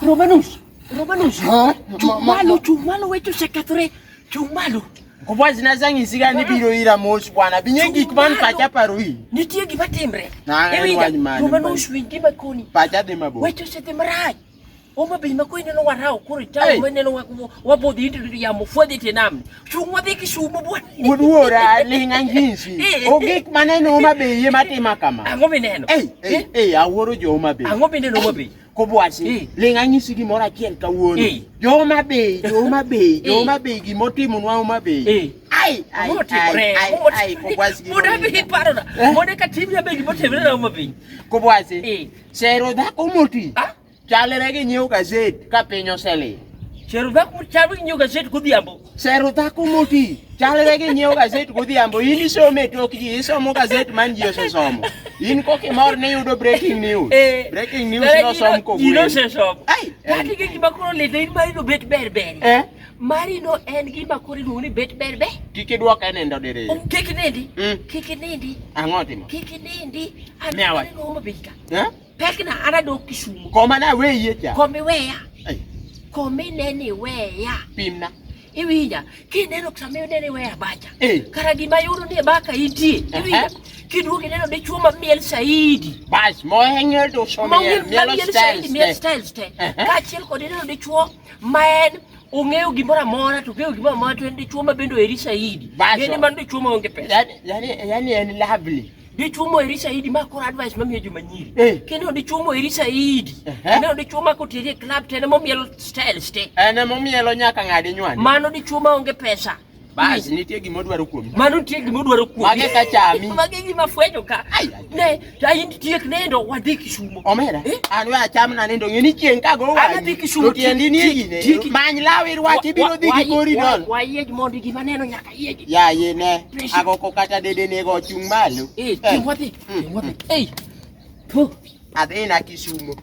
Romanus, Romanus. Ha? Chung malo, chung malo weche osekethore. Chung malo. Kubwa zinazang'isi ni biro ira mos bwana. Binye gik man pacha paro i. Nitie gima timre. Na, en Iwinja? wach mane? Romanus winj gima koni. Pacha dhi mabor. Weche osedhi marach. Homa Bay ma koro ineno warawo koro Hey. itawo ma ineno wabodhi into yamo fwadhi tie nam. Chung wadhi Kisumu bwana. Wuod wuora ling' ang'isi. Eh. Ogik maneno Homa Bay ema tima kama. Ang'o mineno? Ei, ei, Eh? ei, awuoro jo Homa Bay. Ang'o mineno Homa Bay? Kobwasi, Eh. ling' ang'isi gimoro achiel kawuono. Eh. Jo Homa Bay, jo Homa Bay, jo Eh. Homa Bay gimotimonwa Homa Bay. Eh. Ai, ai, Ang'o ai, motimore? ai, Ang'o ai, motimore? Kobwasi gima Mondo abi ohinga. iparona. Eh? Mondo eka timna be gima otimore na Homa Bay. Kobwasi, Eh. sero dhako moti. Ah? Chalre gi nyiewo gazet ka piny oselil. Sero dhako chalo gi nyiewo gazet godhiambo. Sero dhako moti chalre gi nyiewo gazet godhiambo. In isomo e tok ji, isomo gazet man ji osesomo. In kokimor ni iyudo breaking news. Eh. Breaking news Kara nosom ji kogwen. nosesomo. Ai, Kata gi gima koro lit in mari no bet ber ber. Eh? Mari no en gima koro iluongo ni bet ber ber. Kik idwok e nindo diriyo. Kik inindi. Kik inindi. Ang'o timo? Kik inindi. An Miya wach. aneno Homa Bay ka. Eh? Pekna an adok Kisumu. Koma naweyie cha. Komi weya. Ai, Komi neni weya. Pimna. Iwinja. Kineno sama ineno iweya bacha. Eh. Kara gima yudo ni e baka intie. Iwinja. Ehe. Kiduogo ineno dichuo ma miel saidi. Bas, moheng'e to Ma somiel, miel mielo miel saidi, styles miel te. styles te. Ehe. Kaachiel kod ineno dichuo ma en ong'eyo gimoro amora to ong'eyo gimoro amora to en dichuo ma bende oheri saidi. Bas. Ng'eni mano dichuo ma onge pesa. Yani, yani, yani en lovely. Dichuo moheri saidi ma koro advice mamiyo joma nyiri. Eh. Kendo dichuo moheri saidi. Ehe. Ineno dichuo ma koteri e club to en emomielo styles te. En emomielo nyaka ng'adi nywande. Mano dichuo ma onge pesa. Bas, nitie gima odwaro kuomi. Mano nitie gima odwaro kuomi. Mage ka chami. Mage gima fwenyo ka. Ai, ai. Ne, to in tiek nindo wadhi Kisumo. Omera, Eh? an we achamna nindo ng'e ni chieng' ka go An adhi Kisumo, To tiendi nie gine. Many law irwaki ibiro dhi gi kori nono. Wayiech mondo gima neno nyaka yiech. Yaye ne, agoko kata dede nego ochung' malo. Eh, tieng' wadhi. Tieng' wadhi. Eh. Puh. Adhi na Kisumo.